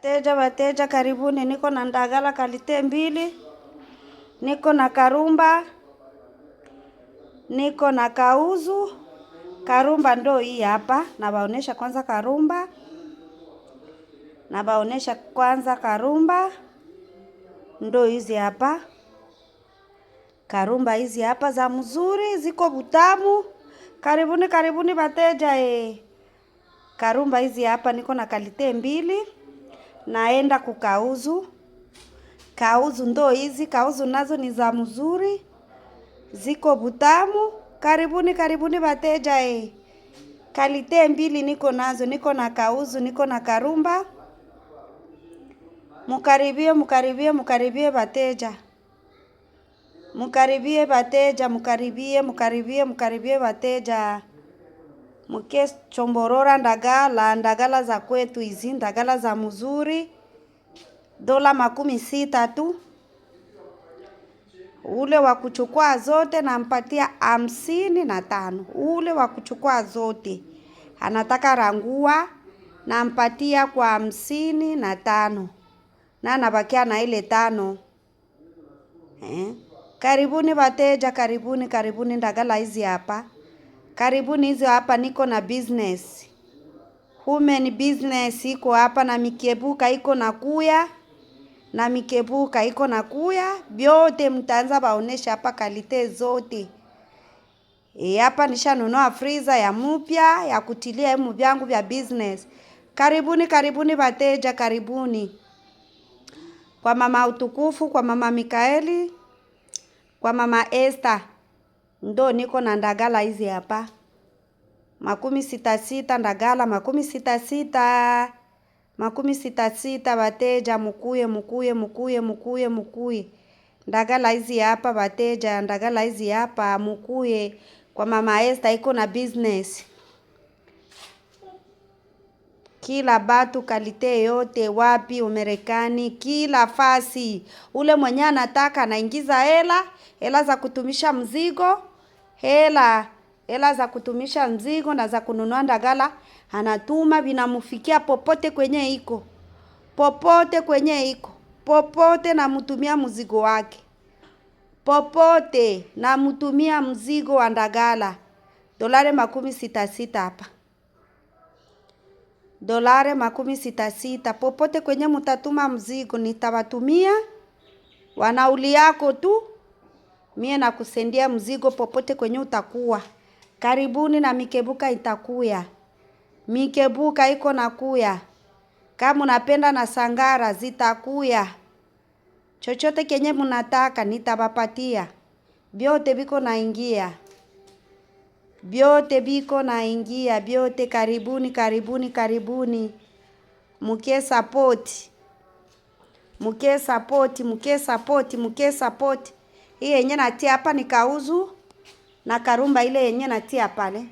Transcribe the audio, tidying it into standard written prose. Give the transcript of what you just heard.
Wateja, wateja, karibuni. Niko na ndagala qualité mbili, niko na karumba, niko na kauzu. Karumba ndo hii hapa, nabaonesha kwanza karumba, nabaonesha kwanza karumba ndo hizi hapa. Karumba hizi hapa za mzuri, ziko butamu. Karibuni, karibuni wateja eh. Karumba hizi hapa niko na qualité mbili, naenda kukauzu. Kauzu ndo hizi, kauzu nazo ni za mzuri, ziko butamu. Karibuni, karibuni wateja eh. Qualité mbili niko nazo, niko na kauzu, niko na karumba. Mukaribie, mukaribie, mukaribie wateja, mukaribie wateja, mukaribie, mukaribie, mukaribie wateja. Mukie chomborora ndagala, ndagala za kwetu hizi, ndagala za mzuri, dola 60 tu. Ule wa kuchukua zote nampatia 55. Ule wa kuchukua zote anataka rangua nampatia kwa 55, na nabakia na ile tano eh. Karibuni wateja, karibuni, karibuni ndagala hizi hapa, karibuni hizi hapa. Niko na business human business iko hapa na mikebuka iko na kuya na mikebuka iko na kuya, vyote mtaanza baonesha hapa qualité zote. E, hapa nishanunua freezer ya mupya ya kutilia hemu vyangu vya business. Karibuni, karibuni wateja, karibuni kwa mama utukufu, kwa mama Mikaeli, kwa mama Esther, ndo niko na ndagala hizi hapa 66 ndagala 66, 66 wateja, mukuye, mukuye, mukuye, mukuye, mukuye ndagala hizi hapa wateja, ndagala hizi hapa mukuye kwa mama Esther iko na business kila batu qualité yote wapi Umerekani, kila fasi. Ule mwenye anataka anaingiza hela, hela za kutumisha mzigo, hela hela za kutumisha mzigo na za kununua ndagala, anatuma vinamufikia popote kwenye iko, popote kwenye iko, popote namtumia mzigo wake, popote namtumia mzigo wa ndagala dolari 66 hapa dolare 66. Popote kwenye mutatuma mzigo nitawatumia, wanauli yako tu, mie nakusendia mzigo popote kwenye utakuwa. Karibuni na mikebuka itakuya, mikebuka iko nakuya. Kama unapenda na sangara zitakuya, chochote kenye munataka nitawapatia, vyote viko naingia vyote biko naingia vyote. Karibuni, karibuni, karibuni, mukie support, mukie support, mukie support, mukie support. Hii yenye natia hapa ni kauzu na karumba, ile yenye natia pale.